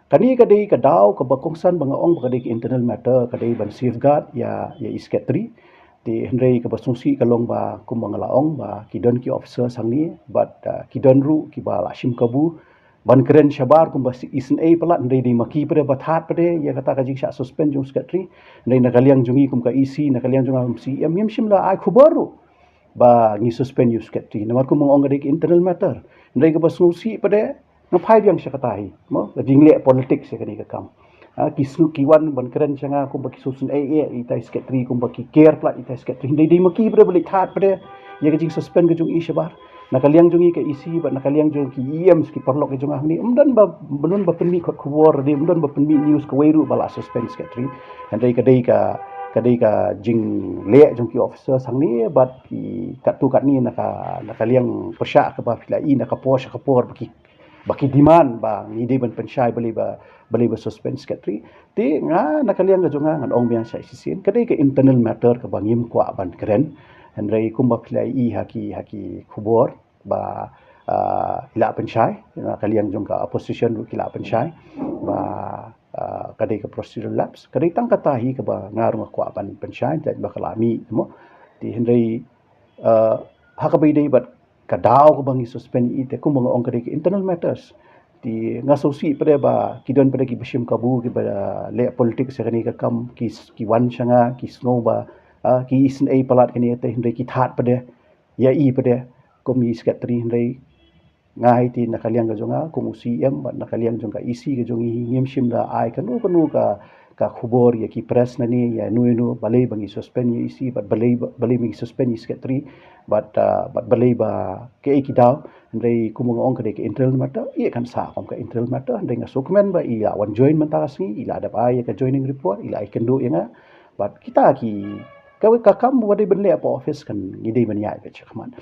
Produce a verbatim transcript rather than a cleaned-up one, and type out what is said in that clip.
Kane ka dei ka daw kaba kongsan ba nga ong ba ka dei ka internal matter, ka dei ban safeguard ïa ïa i secretary. Te hynrei kaba sngewsih ka long ba kumba nga la ong ba ki don ki officer hangne bad ki don ruh kiba la shim kabu ban kren shabar kumba isynei palat, hynrei dei ma ki pat de ba thad pat de ïa kata ka jingshah suspend jong secretary. Hynrei na ka liang jong i kum ka E C, na ka liang jong nga kum C E M, ngim shym la ai khubor ruh ba ngi suspend ïa u secretary. Namar kumba nga ong ka dei ka internal matter. Hynrei kaba sngewsih pat de nga phai biang sha kata hi, mo, ka jingleh politics ïa kane ka kam. Ha, ki sngew ki wan ban kren sha nga kumba ki sngewsih eh eh ita i secretary, kumba ki care palat ita i secretary. Hynrei dei ma ki pat de ba leit thad pat de ïa ka jingsuspend ka jong i shabar. Na ka liang jong i ka E C bad na ka liang jong ki E Ms ki paralok ka jong nga hangne, ym don ba, ym don ba pynmih khot khubor, dei ym don ba pynmih news kawei ruh ba la suspend secretary. Hynrei ka dei ka ka dei ka jingleh jong ki officers hangne bad ki katto katne na ka na ka liang pyrshah kaba phi la i na ka por sha ka por ba ki ba ki demand ba ngi dei ban pynshai balei ba balei ba suspend secretary. Te nga na ka liang ka jong nga ngan ong biang sha shisien, ka dei ka internal matter kaba ngim kwah ban kren. Hynrei kumba phi la i ha ki ha ki khubor ba ah, i la pynshai, na ka liang jong ka opposition ruh ki la pynshai ba ah, ka dei ka procedural lapse, ka dei tang kata hi kaba nga ruh nga kwah ban pynshai, te ba ka la mih, mo. Te hynrei ah, ha kaba ïadei bad ka daw kaba ngi suspend i, te kumba nga ong ka dei ka internal matters. Te nga sngewsih pat de ba ki don pat de kiba shim kabu, kiba leh politics ïa kane ka kam, ki ki wan sha nga, ki sngew ba ah, ki isynei palat kane, te hynrei ki thad pat de ïa i pat de kum i secretary. Hynrei nga hi te na ka liang ka jong nga kum u C E M bad na ka liang jong ka E C ka jong i, ngim shym la ai kano kano ka ka khubor ïa ki press nangne, ïa no ïa no, balei ba ngi suspend ïa i E C bad balei ba balei ba ngi suspend ïa i secretary bad ah, bad balei ba kaei ki daw. Hynrei kumba nga ong ka dei ka internal matter, ïa kan sah kum ka internal matter. Hynrei nga sngewkmen ba i la wan join mynta ka sngi, i la dep ai ïa ka joining report, i la ai kynduh ïa nga. Bad kita ki ka ka kam ba dei ban leh hapoh office kan ngi dei ban ïaid beit shakhmat.